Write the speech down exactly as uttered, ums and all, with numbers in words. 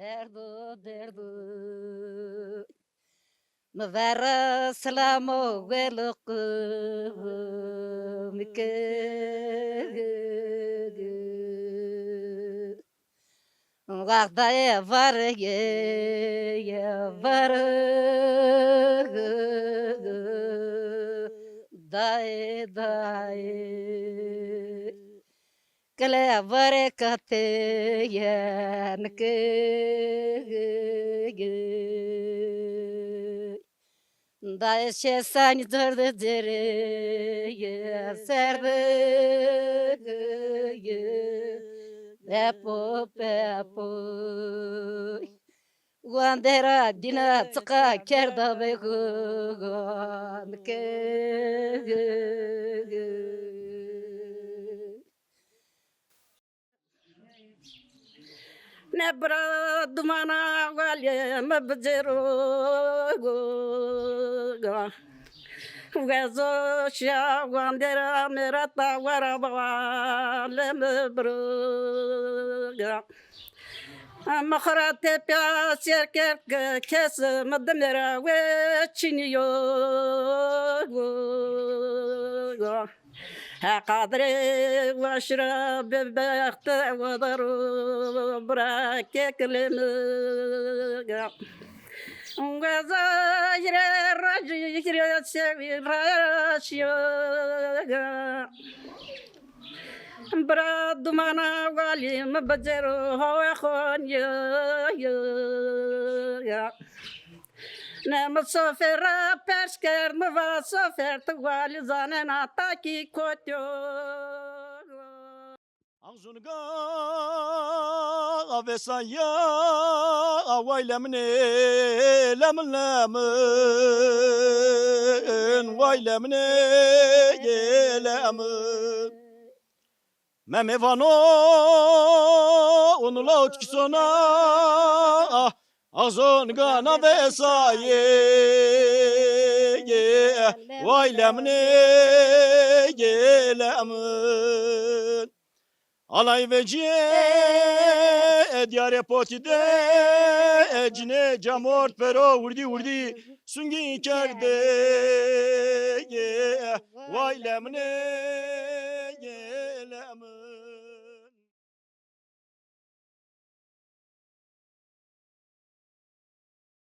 Derdo, derdo. Mi vera silamo welo qum ke. Wextayê varê ye, ye varê, dayê, dayê. Kile varê katê yen ke. Dayê şesanî derde derê ye, serde ye, pepo, pepo. Wandera dîna çiqa kerda be go, go, ke. Ne bira dumana walê mi bicêro. Wezo şiya wandera mi ra ta wara walê mi biro. Mi xo ra tepya sêr kerd ke kes mi dime ra we çinî yo. He qadirê weş ra bêbext wada ro bira kekilê mi. Weza hîrê rajî hîrê sewî ra şiya. Bira dumana walî mi bicêro hawe xon ya, ya, ya. Ne mi sofer ra pers kerd, mi va sofer ti walî zanena ta kî kotî yo. Axzunga avesa ya, a way lemine, lemin, lemin, way lemine, lemin. Memê vano, unula utkisona, axzon gana vesaye, way lemine, lemin. Alay veciye, e, diyarê potî de, e, cinê camort pero wirdî wirdî sungî kerde, e, way lemine.